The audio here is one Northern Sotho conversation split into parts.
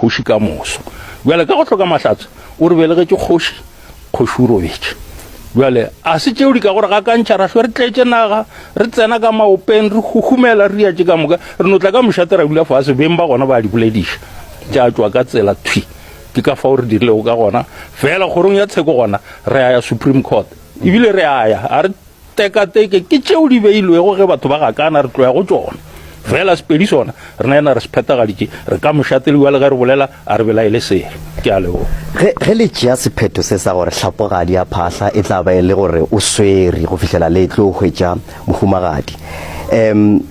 kgoši ka moso. Bjale ka go hloka mahlatse o re belegetše kgoši, kgoši o robetše. Bjale a se tšeo di ka go re gakantšha ra hlwe re tletše naga, re tsena ka maopeng, re huhumela, re ria tše ka moka, re no tla ka mošate ra dula fase, beng ba gona ba di bolediša, tša tšwa ka tsela thwi. Ke ka fao re dirilego ka gona. Fela kgorong ya tsheko gona re a ya Supreme Court, ebile re a ya, a re Tekateke ke tšeo di beilwego ge batho ba gakana, re tlo ya go tšona. Fela Sepedi sona, rena ena re se phethagaditše, re ka mošate le bjale ge re bolela, a re belaele selo. Ke a leboga. Ge, ge le tšea sephetho se sa gore Hlapogadi ya Phahla e tla ba e le gore o swere go fihlela le tlo hwetša mohumagadi, um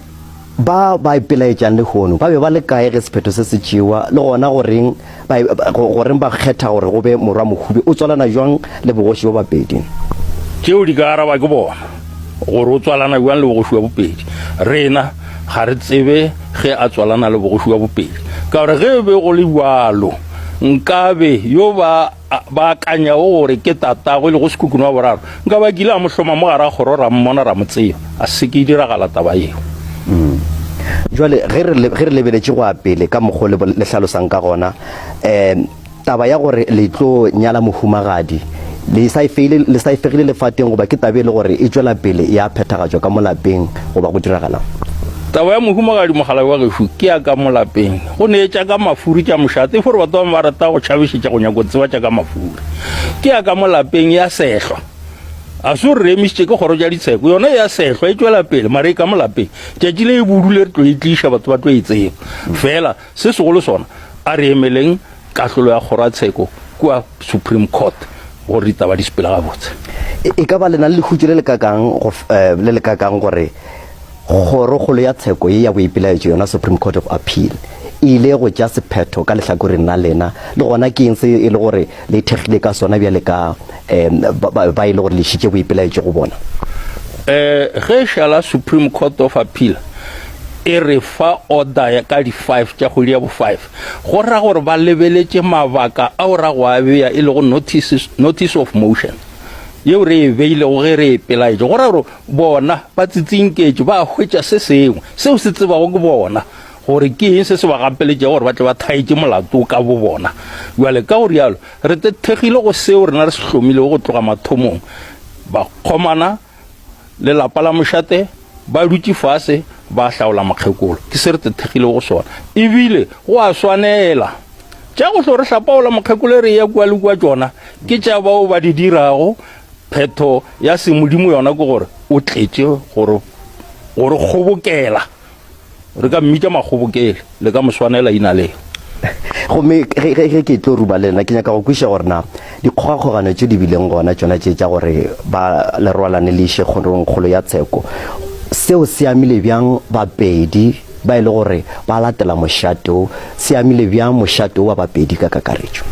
Ba ba ipelaetšang lehono ba be ba le kae ge sephetho se se tšewa, le gona goreng ba, goreng ba kgetha gore go be morwa Mohube? O tswalana bjang le bogoši bja Bapedi? Tšeo di ka araba ke bona gore o tswalana bjang le bogoši bja Bopedi. Rena ga re tsebe ge a tswalana le bogoši bja Bopedi, ka gore ge e be go le bjalo nkabe yo ba ba akanyago gore ke tatagwe e lego Sekhukhune wa boraro, nka ba kile a mo hloma mo gare ga kgoro ra mmona ra mo tseba. A se ke e diragala taba yeo. Jwale ge re ge re lebeletše go ya pele ka mokgo le le hlalosang ka gona, um taba ya gore le tlo nyala mohumagadi le sa e feile le sa e fegile lefateng goba ke taba e le gore e tšwela pele ya phethagatšwa ka mo lapeng goba go diragalang? Taba ya mohumagadi mogalabi wa gešo ke ya ka mo lapeng. Go ne tša ka mafuri tša mošate, e fo re batho ba bangwe ba rata go tšhabišetša go nyako tseba tša ka mafuri. Ke ya ka mo lapeng ya sehlwa. A se gore re emišitše ke kgoro tša ditsheko, yona ya sehlwa e tšwela pele, mara e ka mo lapeng. Tšatši le e budule re tlo e tliša, batho ba tlo e tseba. Fela se segolo sona, a re emeleng kahlolo ya kgoro ya tsheko kua Supreme Court gore ditaba di sepele gabotse. E ka ba le na le lehutšo le le kakang go, le le kakang gore Kgorokgolo ya tsheko ye ya boipelaetšo, yona Supreme Court of Appeal, e ile go tšea sephetho ka lehlakoreng la lena, le gona ke eng se e le gore le ithekgile ka sona bjale ka um ba, ba e le gore le išitše boipelaetšo go bona? Um ge šala Supreme Court of Appeal e re fa order ya ka di-five tša kgwedi ya bo-five, go ra gore ba lebeletše mabaka ao ra go a bea e lego notices, notice of motion yeo re e beilego ge re e pelaetše. Go ra gore Bona ba tsitsinketše, ba hwetša se sengwe seo se tsebago ke bona gore ke eng se se ba gapeletšego gore ba tle ba thaetše molato ka bobona. Bjale ka go rialo re thekgile go seo rena re se hlomilego go tloga mathomong. Bakgomana le lapa la mošate ba dutše fase ba hlaola mokgekolo. Ke se re thekgilego go sona. Ebile go a swanela. Tša go hlo re hlapaola mokgekolo e re eya kua le kua tšona ke tša bao ba di dirago. Phetho ya semodimo yona ke gore o tletše gore go re kgobokela. Re ka mmitša Makgobokele, le ka mo swanela ina leo. Gomme ge, ge, ge ke tlo ruba le lena, ke nyaka go kwešiša gore na dikgogakgogano tše di bileng gona tšona tše tša gore ba le rwalane le iše kgorongkgolo ya tsheko, seo se amile bjang Bapedi ba e le gore ba latela mošate wo, se amile bjang mošate wo wa Bapedi ka kakaretšo?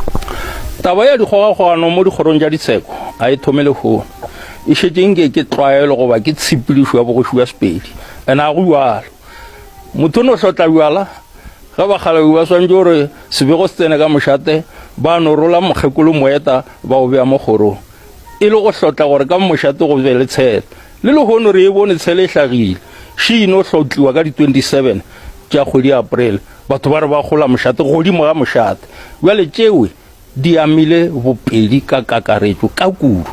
Taba ya dikgogakgogano mo dikgorong tša ditsheko ga e thome lehono. E šetše nke ke tlwaelo goba ke tshepedišo ya bogoši bja Sepedi. And ga go bjalo. Motho o no hlotla bjala ge bakgalabje ba swanetše gore sebego se tsene ka mošate, ba no rola mokgekolo moeta ba o bea mo kgorong e le go hlotla gore ka mošate go be le tshele. Le lehono re e bone tshele e hlagile. Še e no hlotliwa ka di 27 tša kgwedi ya April. Batho ba re ba gola mošate godimo ga mošate. Bjale tšewe di amile Bopedi ka kakaretšo ka kudu,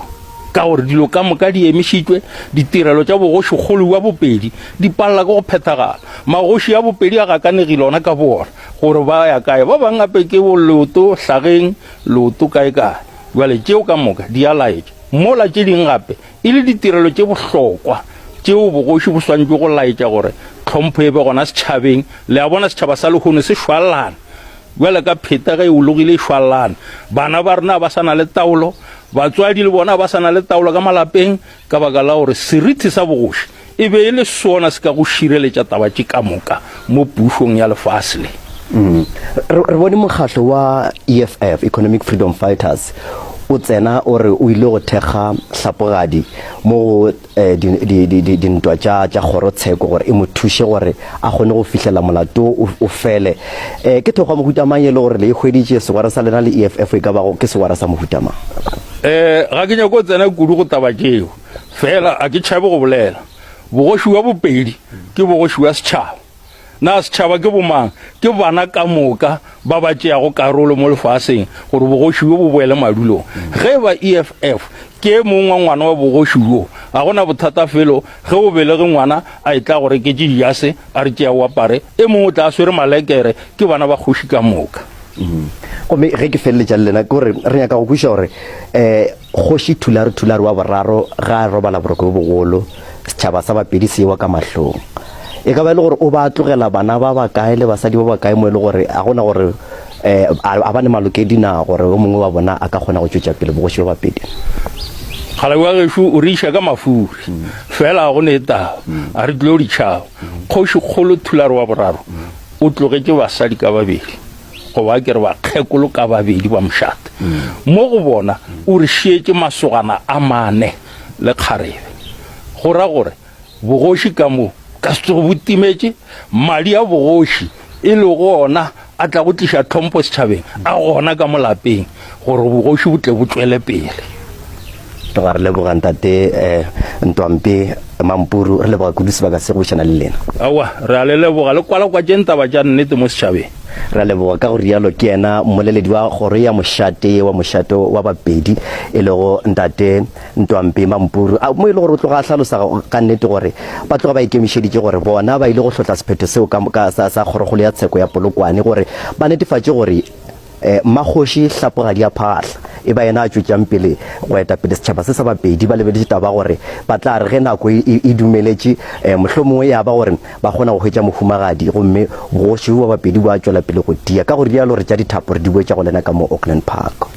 ka gore dilo ka moka di emišitšwe, ditirelo tša bogošikgolo bja Bopedi di palela ke go phethagala. Magoši a Bopedi a gakanegile ona ka boona gore ba ya kae. Ba bang gape ke bo leoto hlageng, leoto kae-kae. Bjale tšeo ka moka di a laetša. Mola tše ding gape e le ditirelo tše bohlokwa tšeo bogoši bo swanetše go laetša gore tlhompho e be gona setšhabeng. Le a bona, setšhaba sa lehono se šwalana bjale ka pheta ge e ologile e šwalana. Bana ba rena ba sa na le taolo, batswadi le bona ba sa na le taolo ka malapeng ka baka la gore seriti sa bogoši e be e le sona se ka go šireletša taba tše ka moka mo pušong ya lefase le. Mm. Re, re bone mokgatlo wa EFF, Economic Freedom Fighters, o tsena o re o ile go thekga Hlapogadi mo go eh, dintwa tša tša kgorotsheko gore e mo thuše gore a kgone go fihlela molato o, o fele. Eh, ke thekgo ya mohuta mang e le gore le e hweditše segwera sa lena le EFF e ka bago ke segwera sa mohuta mang? Eh, ga ke nyako go tsena kudu go taba tšeo, fela a ke tšhabe go bolela. Bogoši bja Bopedi ke bogoši bja setšhaba. Na setšhaba ke bomang? Ke bana ka moka ba ba tšeago karolo mo lefaseng gore bogoši bjo bo boele madulong. Ge e ba EFF ke e mongwe wa ngwana wa bogoši bjo, ga go na bothata felo ge o belege ngwana a etla go reketše dijase a re tšea o apare, e mongwe o tla a swere malekere, ke bana ba kgoši ka moka. Gomme ge ke feleletša le lena, ke gore re nyaka go kwešiša gore um Kgoši Thulare Thulare wa boraro ge a robala boroko bjo bogolo, setšhaba sa Bapedi se ewa ka mahlong. E ka ba e le gore o ba tlogela bana ba bakae le basadi ba bakae mo e le gore ga go na gore um a ba ne malokedi na gore yo mongwe wa bona a ka kgona go tšwetša pele bogoši bja Bapedi? Kgalabi wa gešo o re iša ka mafuri, fela ga go ne taba, a re tlilo ditšhaba. Kgošikgolo Thulare wa boraro o tlogetše basadi ka babedi. Goba ke re bakgekolo ka babedi ba mošate. Mo go bona o re šietše masogana a mane le kgarebe. Go ra gore bogoši ka mo ka se tsoge bo timetše, madi a bogoši e lego ona a tlago tliša tlhompho setšhabeng a gona ka mo lapeng gore bogoši bo tle bo tšwele pele. Tloga re leboga ntate eh, Ntwampe Mampuru, re leboga kudu sebaka se go bušana le lena. Aowa, re a le leboga, le kwalakwatšeng taba tša nnete mo setšhabeng. Re a leboga. Ka go rialo ke yena mmoleledi wa kgoro ya mošate wa mošate wa Bapedi e lego ntate Ntwampe Mampuru, a mo e le gore o tloga a hlalosa ka nnete gore ba tloga ba ikemišeditše gore bona ba ile go hlotla sephetho seo ka, ka, sa, sa kgorokgolo ya tsheko ya Polokwane gore ba netefatše gore Mmakgoši Hlapogadi a Phaahla e ba yena a tšwetšang pele go eta pele setšhaba se sa Bapedi. Ba lebeletše taba gore ba tla re ge nako e, e, e dumeletše, mohlomongwe ya ba gore ba kgona go hwetša mohumagadi gomme bogoši bja Bapedi bwa tšwela pele go tia. Ka go rialo re tša dithapo re di boetša go lena ka mo Auckland Park.